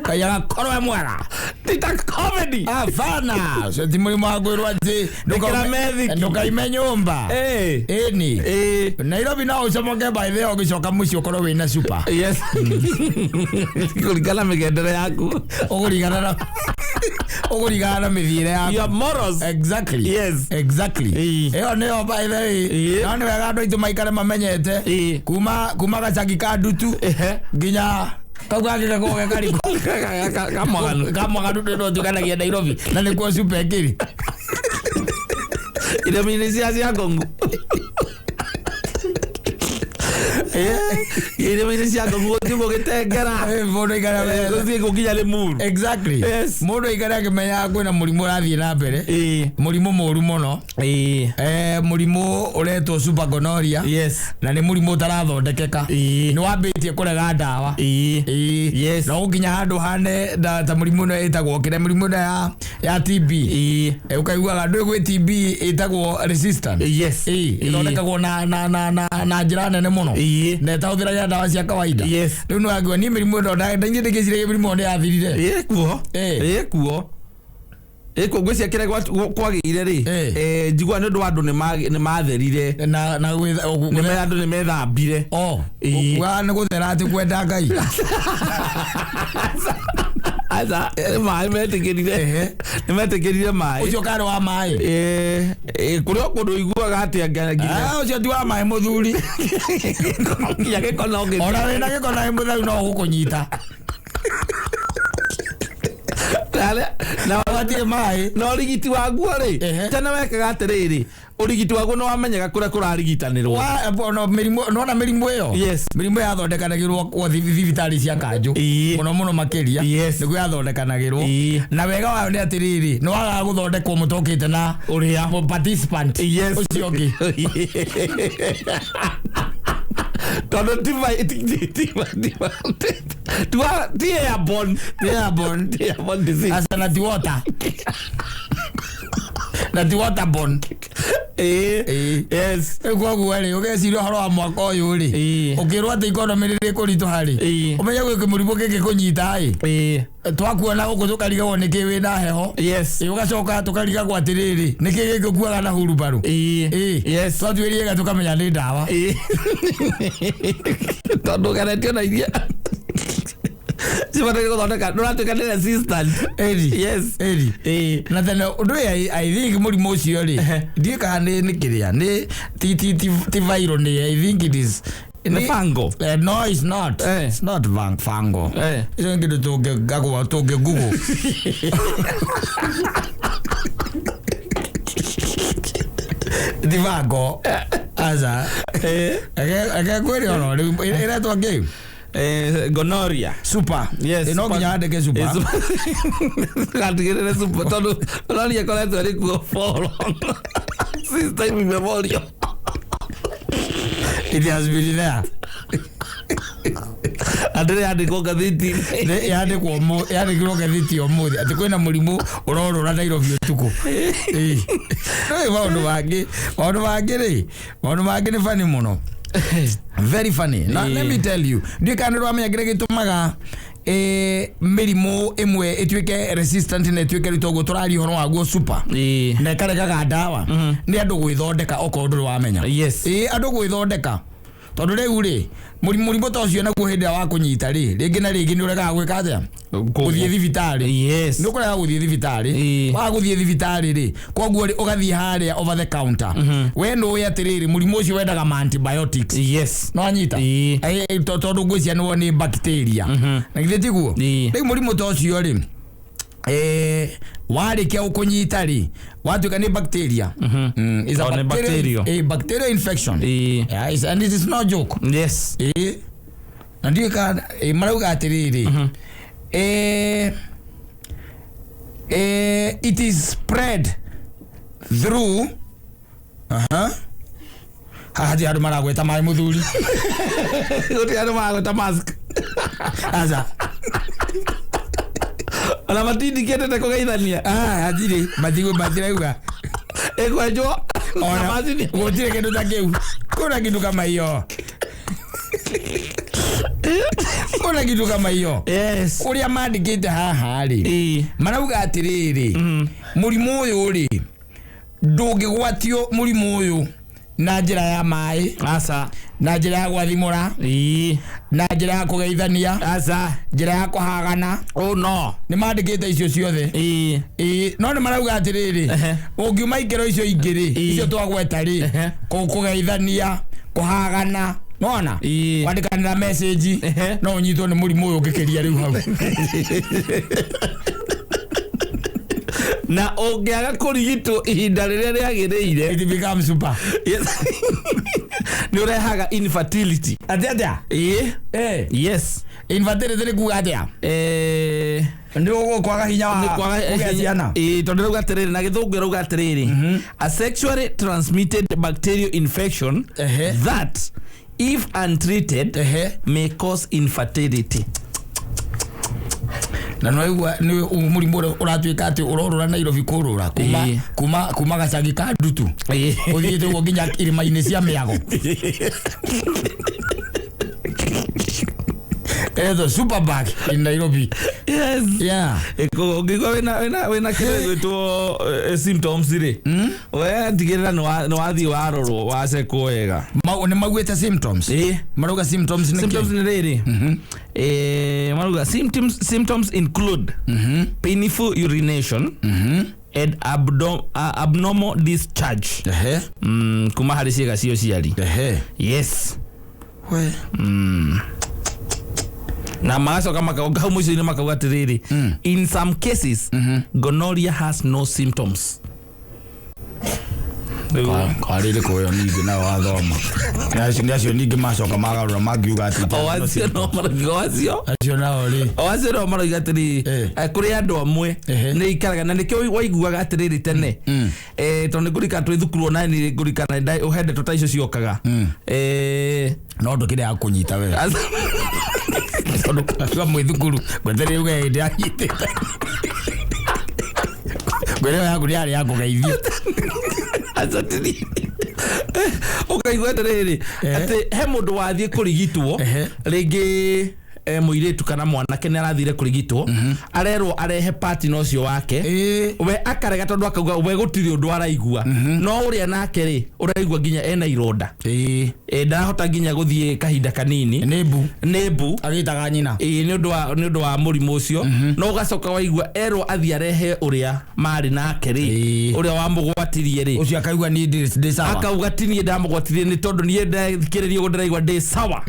Ngai agakorwo e mwega. Ti ta comedy. Hapana, ũcio ti mũrimũ wa kwĩrwo atĩ Ĩkĩra methiki. ndũkaime nyũmba. Ĩĩ. Ĩni. Ĩĩ. Nairobi no ũcomoke by the way ũgĩcoka mũciĩ ũkorwo wĩna super. Yes. Kũringana na mĩgendere yaku. Ũkũringana na mĩthiĩre yaku. Your morals. Exactly. Yes. Exactly. Ĩĩ. Ĩyo nĩyo by the way. Ĩĩ. No nĩ wega andũ aitũ maikare mamenyete. Ĩĩ. Kuma gacagi ka ndutu Ehe. nginya kau gangĩ gakoragwo ge karikũ. Kamwaganu. Kamwaganu nĩ ũtukanagia Nairobi na nĩkuo super ĩkĩrĩ. Iremi-inĩ cia Ngongu. Iremi-inĩ cia Ngongu gũthiĩ ũguo gĩtengera. Mũndũ aikare Gũthiĩ gũkinya Limuru. Exactly. Yes. Mũndũ aikare akĩmenyaga kwĩna mũrimũ ũrathiĩ na mbere. Ĩĩ. Mũrimũ mũru mũno. Ĩĩ. Mũrimũ ũretwo super gonorrhea. Yes. Na nĩ mũrimũ ũtarathondekeka. Ĩĩ. Nĩ wambĩtie kũrega ndawa. Ĩĩ. Ĩĩ. Yes. Na ũgũkinya handũ hane ta mũrimũ ĩno ĩtagwo kĩrĩa mũrimũ ĩno ya TB. Ĩĩ. Ũkaiguaga ndũĩ gwĩ TB ĩtagwo resistant. Yes. Ĩĩ. Ĩthondekagwo na njĩra nene mũno. Ĩĩ. Na ĩtahũthĩraga ndawa cia kawaida. Yes. Rĩu nĩ wakiuga niĩ mĩrimũ ĩno ndaingĩ ndĩkĩciragia mĩrimũ ĩno nĩ yathirire. Ĩĩ kuo. Ĩĩ. Ĩĩ kuo. Ĩĩ kuo ngwĩciria kĩrĩa kwagĩire rĩ. Ĩĩ. Njiguaga nĩ ũndũ wa andũ nĩ matherire. Na Andũ nĩ methambire. O. Ĩĩ. Kuga nĩ gũthera atĩ kwenda Ngai. Aca maĩ metĩkĩrire. Ehe. Nĩ metĩkĩrire maĩ. Ũcio karĩ wa maĩ. Ĩĩ, kũrĩ o kũndũ ũiguaga atĩ nginya Ah, ũcio ti wa maĩ mũthuri. nginya gĩko no gĩthiĩ. Ona wĩna gĩko na wĩ mũtheru no ũgũkũnyita. Na Hatirĩ maĩ. na ũrigiti waguo rĩ, Ehe. tene wekaga atĩrĩrĩ, ũrigiti waguo nĩ wamenyaga kũrĩa kũrarigitanĩrwo. Nona mĩrimũ ĩyo. Yes. Mĩrimũ yathondekanagĩrwo kwa thibitarĩ cia kanjũ. Ĩĩ. Mũno mũno makĩria. Yes. Nĩguo yathondekanagĩrwo. Ĩĩ. Na wega wayo nĩ atĩrĩrĩ, nĩ wagaga gũthondekwo mũtokĩte na Ũrĩa. participant. Yes. Ũcio ũngĩ. Tondũ ti ti airborne. Ti airborne. Ti airborne disease. Asa na ti water. Na ti waterborne. Ĩĩ. Ĩĩ. Yes. Rĩu koguo rĩ ũgeciria ũhoro wa mwaka ũyũ rĩ, Ĩĩ. ũkĩrwo atĩ ikonomĩ rĩrĩ kũritũha rĩ, Ĩĩ. ũmenye gwĩ kĩmũrimũ gĩngĩkũnyita ĩ, Ĩĩ. twakuona gũkũ tũkarigagwo nĩkĩ wĩna heho. Yes. Ĩ, ũgacoka tũkarigagwo atĩrĩrĩ nĩkĩ gĩkĩ ũkuaga na hurubarũ. Ĩĩ. Ĩĩ. Yes. Twatuĩria ĩga tũkamenya nĩ ndawa. Ĩĩ. Tondũ ũgeretio na iria cibataire gũthondeka ndũratuĩka nĩ resistant. Ĩri. Yes. Ĩri. Ĩĩ. Na tene ũndũ ũyũ I think mũrimũ ũcio rĩ, ndiũĩ kana nĩ kĩrĩa nĩ ti viral nĩ I think it is Nĩ fungal? No, it's not. It's not fungal. Icio nĩ kĩndũ tũngĩgagwo tũngĩ-google. Ti fungal. Aca. Reke ngwĩre oro rĩu ĩretwo kĩ? Gonorrhea. Super. Yes. No nginya wandĩke super. Gatigĩrĩre super tondũ gonorrhea ĩkoretwo ĩrĩ kuo for long. Since time immemorial. It has been there. Andũ yandĩkwo ngathĩti-inĩ. Yandĩkwo yandĩkirwo ngathĩti ũmũthĩ atĩ kwĩna mũrimũ ũrorũra Nairobi ũtukũ. Ĩĩ. Rĩu maũndũ mangĩ, maũndũ mangĩ rĩ, maũndũ mangĩ nĩ funny mũno. Very funny. Na let me tell you, ndiũĩ kana nĩ ũramenya kĩrĩa gĩtũmaga mĩrimũ ĩmwe ĩtuĩke resistant na ĩtuĩke rĩu toguo tũraria ũhoro waguo super. Ĩĩ. Na ĩkaregaga ndawa. Nĩ andũ gwĩthondeka okorwo ndũrĩ wamenya. Yes. Ĩĩ andũ gwĩthondeka. Tondũ rĩu rĩ, mũrimũ ta ũcio naguo hĩndĩ ĩrĩa wakũnyita rĩ, rĩngĩ na rĩngĩ nĩ ũregaga gwĩka atĩa? Gũthiĩ thibitarĩ. Yes. Nĩ ũkũrega gũthiĩ thibitarĩ. Ĩĩ. Waga gũthiĩ thibitarĩ rĩ, koguo rĩ ũgathiĩ harĩa over the counter. We nĩũĩ atĩrĩrĩ mũrimũ ũcio wendaga ma antibiotics. Yes. No anyita? Ĩĩ. Tondũ ngwĩciria nĩwo nĩ bacteria. Na githĩ tiguo? Ĩĩ. Rĩu mũrimũ ta ũcio rĩ, warĩkia gũkũnyita rĩ, watuĩka nĩ bacteria. It's a Oh, nĩ bacterial. bacterial infection. Ĩĩ. Yeah, and it is no joke. Yes. Ĩĩ. Na ndiũĩ kana marauga atĩrĩrĩ, it is spread through aha haha ti andũ maragweta maĩ mũthuri. Gũtirĩ andũ maragweta mask. Aca. Ona matindikĩtĩte kũgeithania. Ah, hatirĩ matigũ matirauga. Ĩkwenjwo na Ona macini. gũtirĩ kĩndũ ta kĩu, kuna kitu kama hiyo, kuna kitu kama hiyo. Yes. Ũrĩa mandĩkĩte haha rĩ, marauga atĩrĩrĩ, mũrimũ ũyũ rĩ, ndũngĩgwatio mũrimũ ũyũ na njĩra ya maĩ, Aca. na njĩra ya gwathimũra, na njĩra ya kũgeithania, Aca. njĩra ya kũhagana. Oh no. Nĩ mandĩkĩte icio ciothe. Ĩĩ, no nĩ marauga atĩrĩrĩ, ũngiuma ikĩro icio ingĩ rĩ, icio twagweta rĩ, kũgeithania, kũhagana, nona kwandĩkanĩra message, no ũnyitwo nĩ mũrimũ ũyũ ũngĩkĩria rĩu hau. Na ũngĩaga kũrigitwo ihinda rĩrĩa rĩagĩrĩire, it becomes super. Yes. Nĩ ũrehaga infertility. Atĩ atĩa? Ĩĩ. Eh. Yes. Infertility nĩ kuga atĩa? Nĩ ũgũkwaga hinya wa Nĩ kwaga kũgĩa ciana. Ĩĩ, tondũ rauga atĩrĩrĩ, na gĩthũngũ rauga atĩrĩrĩ, a sexually transmitted bacterial infection that if untreated may cause infertility. Na no nĩ mũrimũ ũrĩa ũratuĩka atĩ ũrorũra Nairobi kũrũra kuma kuma gacagi ka ndutu ũthiĩte ũguo nginya irĩma-inĩ cia mĩago. Etho superbug in Nairobi. Yes. Yeah. Ũngĩigua wĩna kĩndũ gĩgwĩtwo symptoms rĩ, we tigĩrĩra nĩ wathiĩ warorwo, wacekwo wega. Nĩ maugĩte symptoms. Marauga symptoms nĩ Symptoms kĩ? nĩ rĩrĩ, marauga symptoms include painful urination and abnormal discharge kuma harĩ ciĩga cia ũciari. Yes. We. Na magacoka makauga hau mũico-inĩ, makauga atĩrĩrĩ, in some cases gonorrhea has no symptoms. Karĩrĩ kũyo ningĩ nao wathoma nĩ acio ningĩ macoka magarũra mangiuga atĩ O acio no marauga, o acio acio nao rĩ, o acio no marauga atĩrĩrĩ, kũrĩ andũ amwe nĩ ikaraga na nĩkĩo waiguaga atĩrĩrĩ tene, tondũ nĩ ngũrikana twĩ thukuru, ona nĩ ngũrikana he ndeto ta icio ciokaga. No ndũkĩrĩ ya kũnyita we, tondũ akiuga mwĩ thukuru ngwetere uge hĩndĩ anyitĩte ngwere yaku nĩ yarĩ ya kũgeithio. Aca, ũkaigua atĩrĩrĩ, atĩ he mũndũ wathiĩ kũrigitwo, rĩngĩ mũirĩtu kana mwanake nĩ arathire kũrigitwo, arerwo arehe partner ũcio wake, we akarega tondũ akauga we gũtirĩ ũndũ araigua, no ũrĩa nake rĩ, ũraigua nginya ena ironda. Ndarahota nginya gũthiĩ kahinda kanini. Nĩ mbu. Nĩ mbu. Agĩtaga nyina. Ĩĩ, nĩ ũndũ wa mũrimũ ũcio. No ũgacoka waigua erwo athiĩ arehe ũrĩa marĩ nake rĩ, ũrĩa wamũgwatirie rĩ, ũcio akaigua niĩ ndĩ sawa. Akauga ti niĩ ndamũgwatirie, nĩ tondũ niĩ ndathikĩrĩria ũguo ndĩraigua ndĩ sawa.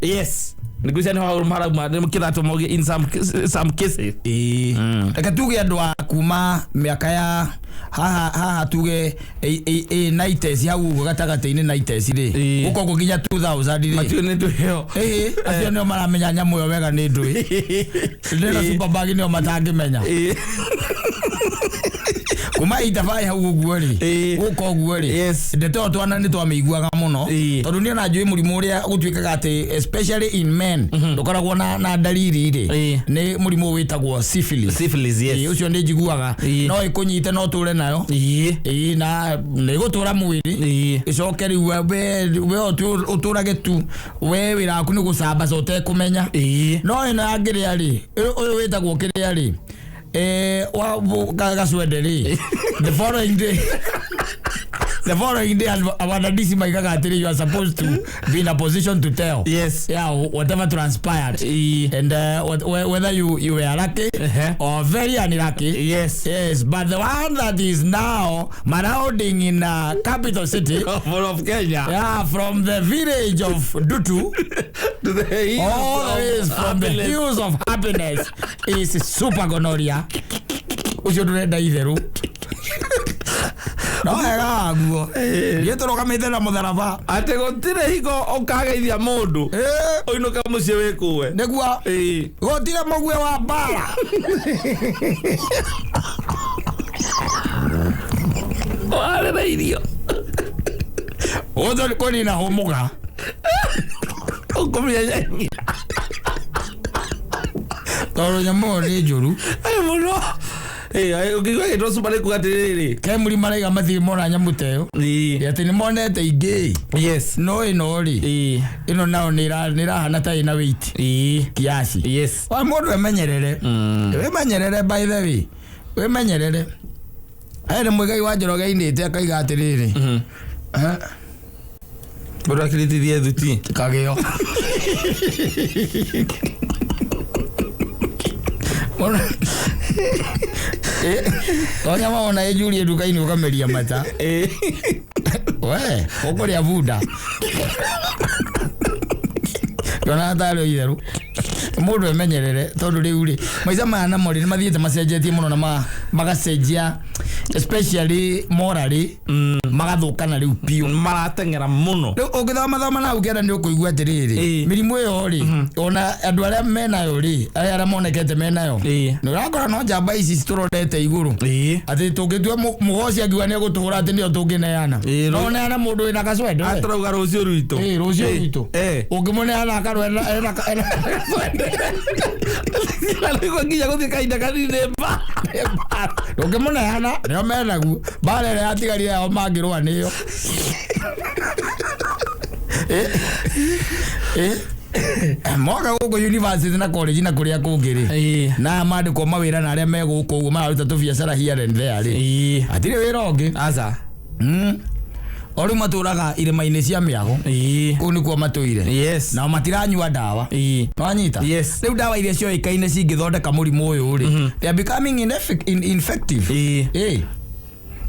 Yes, nĩngwĩciria nĩho marauma kĩratũma in some cases. Ĩĩ, reke tuge andũ a kuma mĩaka ya haha haha, tuge 90s hau ũguo gatagatĩ-inĩ, 90s rĩ, gũka ũguo nginya 2000 rĩ. Matiũ nĩ ndũĩyo. Ĩĩ, acio nĩo maramenya nyamũ ĩyo wega, nĩ ndũĩ ndĩno superbug nĩo matangĩmenya. Kuma itabai hau ũguo rĩ, gũka ũguo rĩ, ndeto ĩyo twana nĩ twamĩiguaga mũno, tondũ niĩ ona njũĩ mũrimũ ũrĩa gũtuĩkaga atĩ especially in men ndũkoragwo na dalili rĩ, nĩ mũrimũ wĩtagwo syphilis. Syphilis, yes. Ĩĩ, ũcio nĩ njiguaga no ĩkũnyite no ũtũre nayo. Ĩĩ, na nĩ ĩgũtũra mwĩrĩ, ĩcoke rĩu we ũtũrage tu, we wĩra waku nĩ gũcambaca ũtekũmenya. No ĩno ya kĩrĩa rĩ, ũyũ wĩtagwo kĩrĩa rĩ, wa gacwende rĩ, the following day wadadisi maigaga atĩrĩ, you are supposed to be in a position to tell, yeah, whatever transpired and whether you were lucky or very unlucky. Yes, but the one that is now marauding in capital city of Kenya, yeah, from the village of Dutu to the hills all the of ways from the happiness. Hills of happiness is super gonorrhea. Ucio ndũrenda itherũ. No wega waguo. Niĩ tũrũgamĩte na mũtharaba. Atĩ gũtirĩ hingo ũkageithia mũndũ ũinũke mũciĩ wĩkũe. Nĩguo. Gũtirĩ mũguĩ wa mbara. Warĩrĩirio. Gũtũ kũnina hũmũga. Ũkũmĩenyenyia. Tondũ nyamũ ĩyo nĩ njũru. Ĩ mũno. Ũngĩigua ĩgĩtwo super nĩ kuga atĩrĩrĩ. Kemuri maraiga matirĩ mona nyamũ ta ĩyo. Atĩ nĩ monete ingĩ. Yes. No ĩno rĩ. Ĩno nayo nĩ ĩrahana ta ĩna weight. Kiasi. Yes. Wa mũndũ emenyerere. Wĩmenyerere by the way. Wĩmenyerere. Aya nĩ Mũigai wa Njoroge ainĩte akaiga atĩrĩrĩ. Mũndũ akĩrĩtithie thuti. Kagĩo. Tonya wona ĩnjurie nduka-inĩ ũkameria mata. We, ũkũrĩa bunda. Ndona tarĩ itherũ. Mũndũ emenyerere tondũ rĩu rĩ maica maya namo rĩ nĩ mathiĩte macenjetie mũno na magacenjia especially morally magathũkana rĩu biũ. Marateng'era mũno. Rĩu ũngĩthoma thoma na ũkĩenda nĩ ũkũigua atĩrĩrĩ mĩrimũ ĩyo rĩ ona andũ arĩa menayo rĩ arĩa monekete menayo nĩ ũrakora no njamba ici citũrorete igũrũ atĩ tũngĩtua mũgoci angiuga nĩ egũtũhũra atĩ nĩyo tũngĩneana no neana mũndũ wĩna gacwende. Atũrauga rũciũ rwitũ. Rũciũ rwitũ. Ũngĩmũneana akarwo ena gacwende. Nĩguo nginya gũthiĩ kahinda kanini nĩ mbara. Ũngĩmũneana nĩo menaguo mbara ĩrĩa yatigarire yao mangĩrũa nĩyo. Moka gũkũ university na college na kũrĩa kũngĩ rĩ na mandĩkwo mawĩra na arĩa me gũkũ ũguo mararuta tũbiacara here and there rĩ hatirĩ wĩra ũngĩ. Aca. O rĩu matũraga irĩma-inĩ cia mĩago. Kũu nĩkuo matũire. Yes. Nao matiranyua ndawa. Nwanyita? Yes. Rĩu ndawa iria cioĩkaine cingĩthondeka mũrimũ ũyũ rĩ they are becoming infective.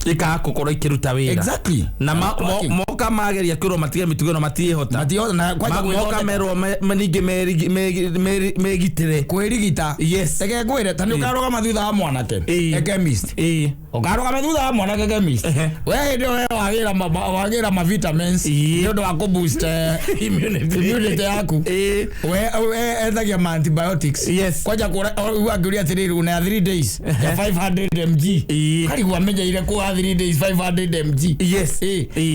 Ikaga gũkorwo ikĩruta wĩra. Exactly. Na moka mageria kwĩrwo matige mĩtugo ĩno matiĩhota. Matiĩhota. Moka merwo ningĩ megitĩre. Kwĩrigita. Yes. Reke ngwĩre ta nĩ ũkarũgama thutha wa mwanake. E chemist. Ũkarũgama thutha wa mwanake chemist. We hĩndĩ ĩyo we wagĩra ma vitamins nĩ ũndũ wa kũ boost immunity yaku. We ethagia ma antibiotics. Yes. Kwanja angĩũria atĩrĩrĩ una 3 days ya 500 mg. Karigwo amenyeire kwa 3 days 500 mg. Yes.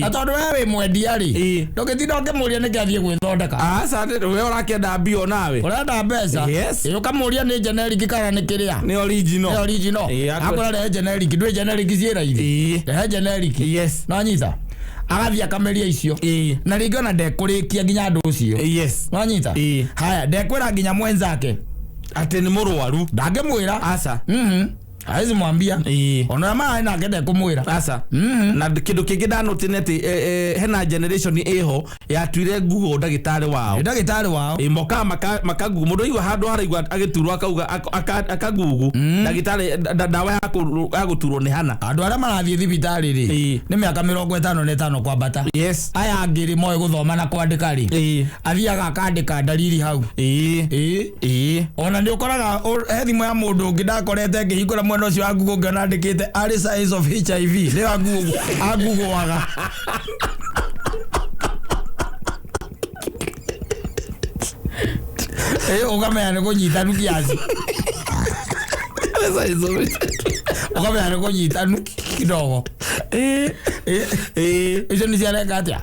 Na tondũ we wĩ mwendia rĩ ndũngĩtinda ũkĩmũria nĩkĩ athiĩ gwĩthondeka. Aca we ũrakĩenda mbia nawe. Ũrenda mbeca. Yes. Ũkamũria nĩ generic kana nĩ kĩrĩa. Nĩ original. Nĩ original. Akwĩra rehe generic ndwĩ generic ciĩ raithi. Rehe generic. Yes. Nwanyita? Agathiĩ akameria icio. Na rĩngĩ ona ndekũrĩkia nginya andũ ũcio. Yes. Nwanyita? Haya ndekwĩra nginya mwenzake atĩ nĩ mũrwaru. Ndangĩmwĩra. Aca. Hawezi mwambia. Ona mara ina agenda kumwira. Asa. Na kindu kingi ndanotire nĩ atĩ hena generation ĩho yatuire Google ndagĩtarĩ wao. Ndagĩtarĩ wao. Mokaga makagugu mũndũ aigua handũ haraigua agĩturwo akauga akagugu ndagĩtarĩ ndawa ya gũturwo nĩ hana. Andũ arĩa marathiĩ thibitarĩ rĩ nĩ mĩaka 55 kwambata. Yes. Aya angĩ rĩ moĩ gũthoma na kwandĩka rĩ athiaga akandĩka dalili hau. Ona nĩ ũkoraga he thimũ ya mũndũ ũngĩ ndakorete ngĩhingũra mwena ũcio wa Google ngĩona andĩkĩte early signs of HIV nĩyo agugoaga. Ũkamenya nĩ kũnyitanu kiasi. Ũkamenya nĩ kũnyitanu kidogo. Icio nĩ ciareka atĩa?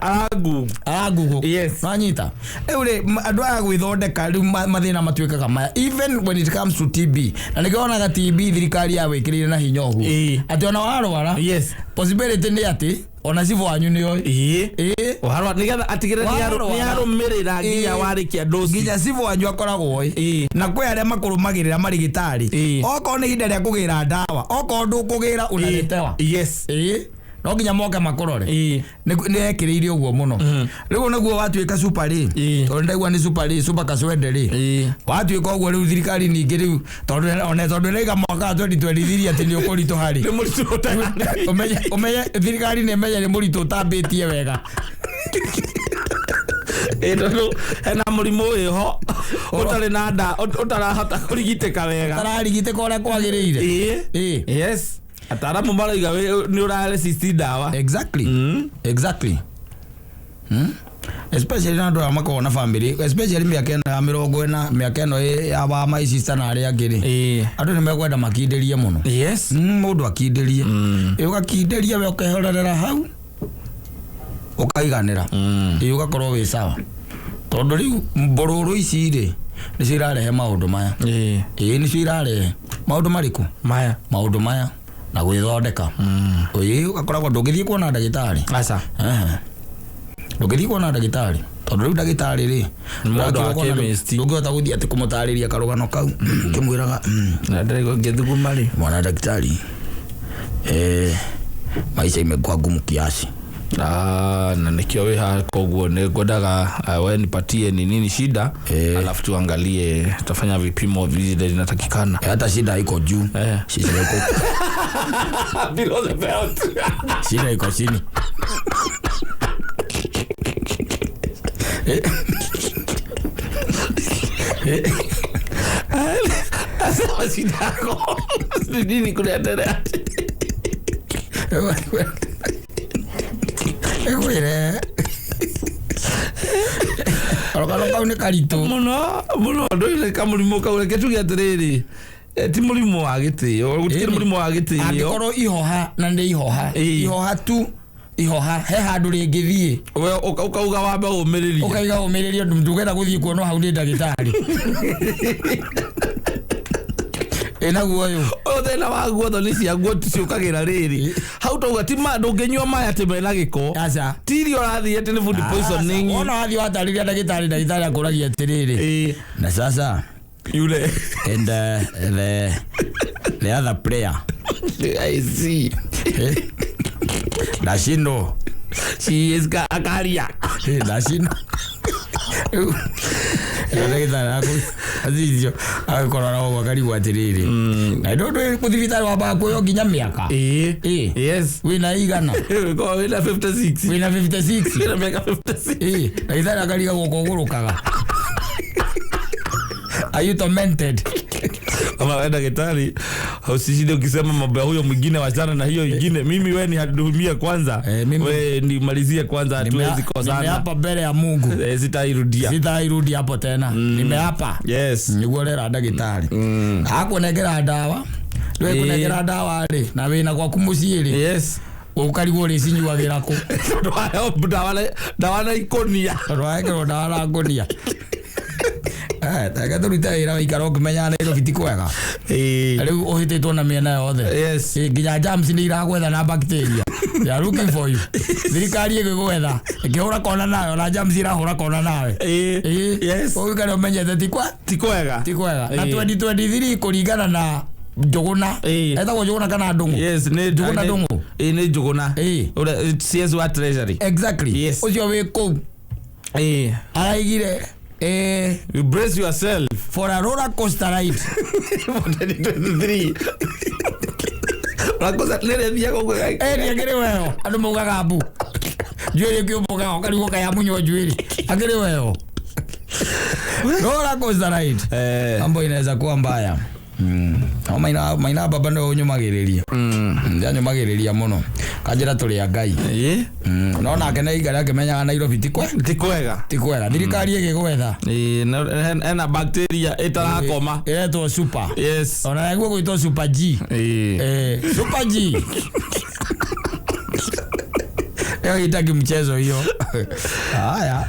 Aragugu. Yes. Nwanyita? Rĩu rĩ andũ aya gwĩthondeka rĩu mathĩna matuĩkaga maya even when it comes to TB na nĩkĩo wonaga TB thirikari yawĩkĩrĩire na hinya ũguo atĩ ona warwara yes possibility nĩ atĩ ona cibũ wanyu nĩoĩ. Warwara nĩgetha atigĩrĩre nĩarũmĩrĩra nginya warĩkia dosi. Nginya cibũ wanyu akoragwo oĩ. Na kwĩ arĩa makũrũmagĩrĩra marigitari okorwo nĩ ihinda rĩa kũgĩra ndawa okorwo ndũkũgĩra ũnaretewa. Yes. No nginya moke makũrore. Nĩ ekĩrĩire ũguo mũno. Rĩu naguo watuĩka super rĩ tondũ ndaigua nĩ super rĩ super kaswende rĩ watuĩka ũguo rĩu thirikari ningĩ rĩu tondũ ona tondũ ĩraiga mwaka wa 2023 atĩ nĩ ũkũritũha rĩ. Nĩ mũritũ Ũmenye thirikari nĩ ĩmenye nĩ mũritũ ũtambĩtie wega. Tondũ hena mũrimũ wĩho ũtarĩ na nda ũtarahota kũrigitĩka wega. Ũtararigitĩka ũrĩa kwagĩrĩire. Yes. Ataalamu marauga nĩ ũraresist ndawa. Exactly. Exactly. Especially na andũ aya makoragwo na family, especially mĩaka ĩno ya 40, mĩaka ĩno ya wa my sister na arĩa angĩ rĩ, andũ nĩ mekwenda makindĩrie mũno. Mũndũ akindĩrie. Ĩ ũgakindĩria we ũkehorerera hau ũkaiganĩra. Ĩ ũgakorwo wĩ sawa, tondũ rĩu mbororo ici rĩ nĩcio irarehe maũndũ maya. Ĩ nĩcio irarehe maũndũ marĩkũ? Maya. Maũndũ maya na gwĩthondeka. Ĩ ũgakoragwo ndũngĩthiĩ kuona ndagĩtarĩ. Aca. Ehe. Ndũngĩthiĩ kuona ndagĩtarĩ tondũ rĩu ndagĩtarĩ rĩ, Mũndũ wa chemist. ndũngĩhota gũthiĩ atĩ kũmũtarĩria karũgano kau ũkĩmwĩraga Na ndĩraigua ngĩthuguma rĩ. Mwana daktari, maisha imekuwa ngumu kiasi. Ah, na nikio wĩ haha koguo nĩ ngwendaga we nipatie ni nini shida, alafu tuangalie tutafanya vipimo vile inatakikana. Hata shida iko juu. Shida iko below the belt. Shida iko chini. Asema shida yako ni nini kunaendelea? Ekwire karũgano kau nĩ karitũ. Mũno mũno, ndũire kamũrimũ kau, reke tuge atĩrĩrĩ, ti mũrimũ wa gĩtĩo, gũtikĩrĩ mũrimũ wa gĩtĩo. Angĩkorwo ihoha na nĩ ihoha, ihoha tu, ihoha he handũ rĩngĩthiĩ. We ũkauga wambe ũmĩrĩrie. Ũkaiga ũmĩrĩrie, ndũngĩenda gũthiĩ kuonwo hau nĩ ndagĩtarĩ. Ĩnaguo ũyũ. Ũyũ thĩna wa guo thoni cia guo ciũkagĩra rĩrĩ hau tauga ti ndũngĩnyua maĩ atĩ mena gĩko. Aca. Ti irio ũrathiĩ atĩ nĩ food poisoning. Wona wathiĩ watarĩria ndagĩtarĩ, ndagĩtarĩ akũragia atĩrĩrĩ, na sasa yule and the other player. I see. Ndashindwo. She is akaria. Ndashindwo. Ndagĩtarĩ acio agĩkorora ũguo akarigwo atĩrĩrĩ, na ndũ kũ thibitarĩ wambaga kuoywo nginya mĩaka. Yes. Wĩna igana? Ũkorwo wĩna 56. Wĩna 56. Wĩna mĩaka 56. Ndagĩtarĩ akarigagwo ũgũrũkaga. Are you tormented? Kama wewe daktari usishinde ukisema mambo ya huyo mwingine, wachana na hiyo ingine. Mimi wewe nihudumie kwanza. Wewe nimalizie kwanza, hatuwezi kosana. Nimeapa mbele ya Mungu. Sitairudia. Sitairudia hapo tena. Nimeapa. Niguo rera ndagĩtarĩ. Akũnengera ndawa. Rĩu kũnengera ndawa rĩ, na wĩna gwaku mũciĩ rĩ. Ũkarigwo ũrĩcinyuagĩra kũ? Tondũ waheo ndawa na ikũnia. Tondũ wahekerwo ndawa na ngũnia. Reke tũrute wĩra waikara ũkĩmenyaga Nairobi ti kwega. Rĩu ũhĩtĩtwo na mĩena yothe. Nginya germs nĩ iragwetha na bacteria. They are looking for you. Thirikari ĩgĩgwetha, ĩkĩhũra kona nawe, ona germs irahũra kona nawe. Ũikare ũmenyete ti kwa? Ti kwega. Ti kwega. Na 2023 kũringana na Njũgũna. Etagwo Njũgũna kana Ndũng'ũ? Yes, nĩ Njũgũna Ndũng'ũ. Nĩ Njũgũna. Ũrĩa CS wa Treasury. Exactly. Ũcio wĩ kũu. Araigire, You brace yourself for a roller coaster ride. For 2023. Rakosa nere thiaga ũguo. Nĩ akĩrĩ weo. Andũ maugaga mbu. Njuĩrĩ ĩkĩũmbũka ũkarigwo kaĩ amunywo njuĩrĩ. Akĩrĩ weo. Roller coaster ride. Mambo inaweza kuwa mbaya. No maina baba nĩwe ũnyũmagĩrĩria. Nĩanyũmagĩrĩria mũno. Kanjĩra tũrĩ a Ngai. No nake nĩ aikare akĩmenyaga Nairobi ti kwe. Ti kwega. Ti kwega. Thirikari ĩgĩgwetha. Ena bacteria ĩtarakoma. Ĩretwo super. Ona yaguo gwĩtwo super G. Super G. Ĩyo ĩtaki mchezo hiyo. Haya.